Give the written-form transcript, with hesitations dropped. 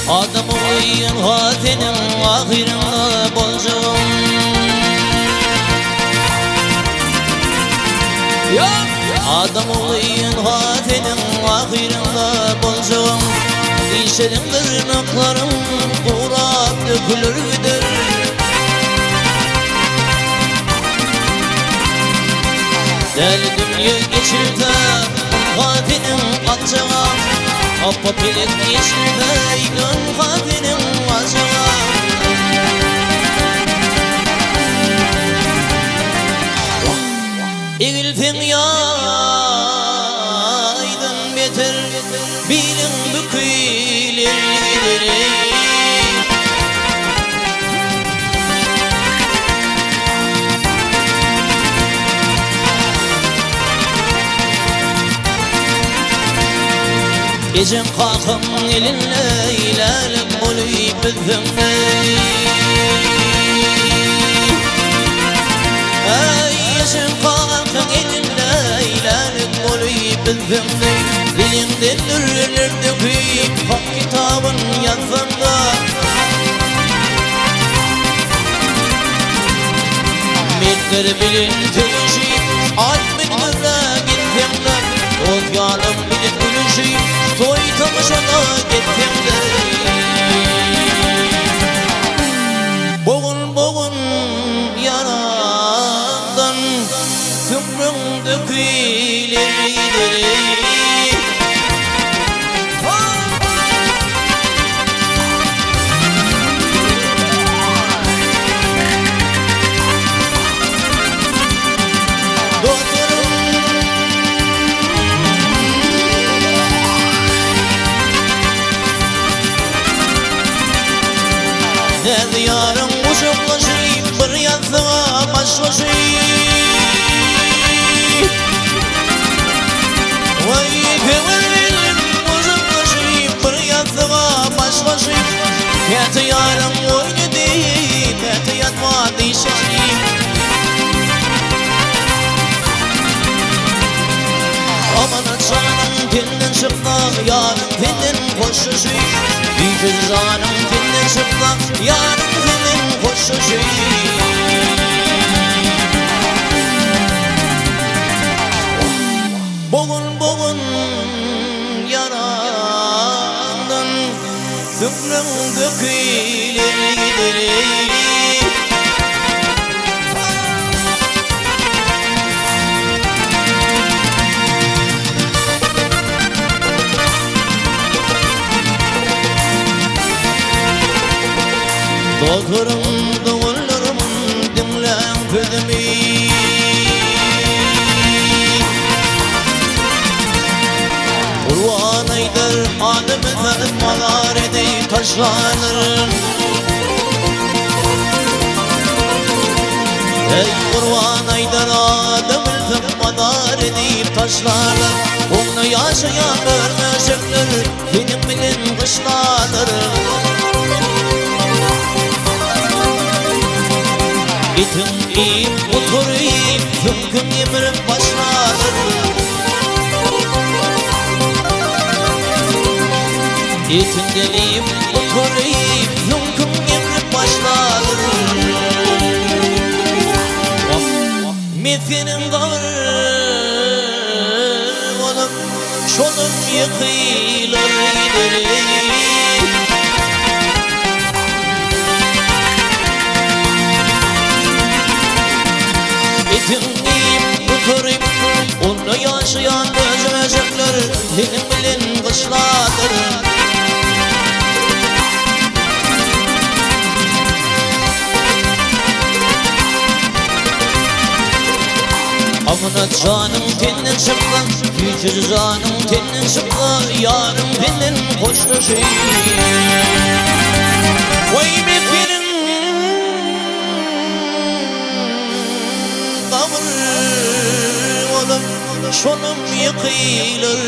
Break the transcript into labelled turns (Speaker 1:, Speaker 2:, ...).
Speaker 1: Adam ogly ynha seniň ahyryňda boljagyň. Adam ogly ynha seniň ahyryňda boljagyň. Dişleriň dyrnaklaryň gurap döküler gider. Däli dünýe geçirse ynha seniň aljaga. Hapa pelek geçirse ynha seniň aljaga. Egilseň ýaýdan beter biliň büküler gider. Ejeň kakaň elinde lälek bolup bilseň-de. Eý, ejeň kakaň elinde lälek bolup bilseň-de. Diliňden dürler döküp, hak kitabyn ýazsaň-da. Mertler bilen söweşip, at münüp-de gitseň-de, Dost-ýarlaň bilen gülüşip, toý-tomaşada gezseň-de. Bogun-bogun ýaraňdan süňňüň döküler gider. Näz ýaryň gujaklaşyp, bir ýassyga baş goşup. Waý, söwer gelin gujaklaşyp, bir ýassyga baş goşup. Käte ýaryň goýny deý, käte ýatma dişleşip. Amanat janyň tenden çyksa, ýaryň senden hoşlaşy. Süýjüdi janyň tenden çyksa, ýaryň senden hoşlaşy. Bogun-bogun ýaramdan süňňüň döküler gider. Dostlarym, doganlarym, diňläň sözümi. Gurban aýdar, adamy salyp mazar edip taşlanaryn. Eý, Gurban aýdar, adam ölse mazar edip taşlarlar. Onda ýaşaýan mör-möjekler seniň bilen gyşlarlar. Etiň iýip gutaryp, süňküň gemirip başlarlar. Etiňden iýip gutaryp, süňküň gemrip başlarlar. Mesgeniň gabyr bolup, şolam ýykylar gider. Etiň iýip gutaryp, onda ýaşaýan möjekler seniň bilen gyşladyr. Amanat janyň tenden çyksa, Süýjüji janyň tenden çyksa, Ýaryň senden hoşlaşy. Waý mesgeniň gabyr bolup, şolam ýykylar.